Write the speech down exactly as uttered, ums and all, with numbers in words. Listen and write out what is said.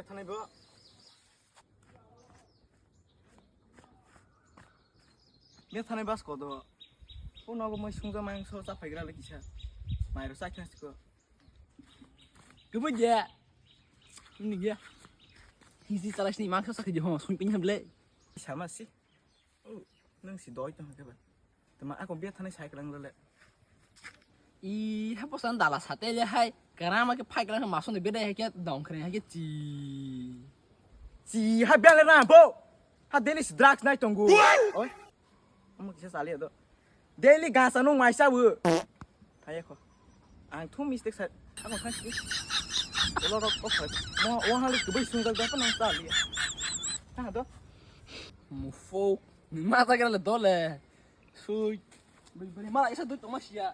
Thanai bo. Be thanai bas kodo. O nogo moi sungja mangso cha phaigra le kisa. Mairo cha khna siko. Kebo je. Ni ge. Hisi chalai sini mangso cha khidi ho sung pin hamle. Sama si. O nang si doi to ke ba. Tama ako be thanai sai klang le. I ha posan dala sate le hai. Karama ke phai klang maso ne bedai hai ke dong kre hai ke chi. Chi ha bele na bo. Ha daily si drugs nai tongo. Oi. Omo kisa sali do. Daily gasa nung mai sa bu. Hai ko. Ang thu mistake sa. Ako thang si. Lo ro ko kha. Mo o ha lu kubai sung jak da pa nang sali. Ha do. Mufo. Ni ma ta kala dole. Sui. Bari bari mala isa doi toma sia.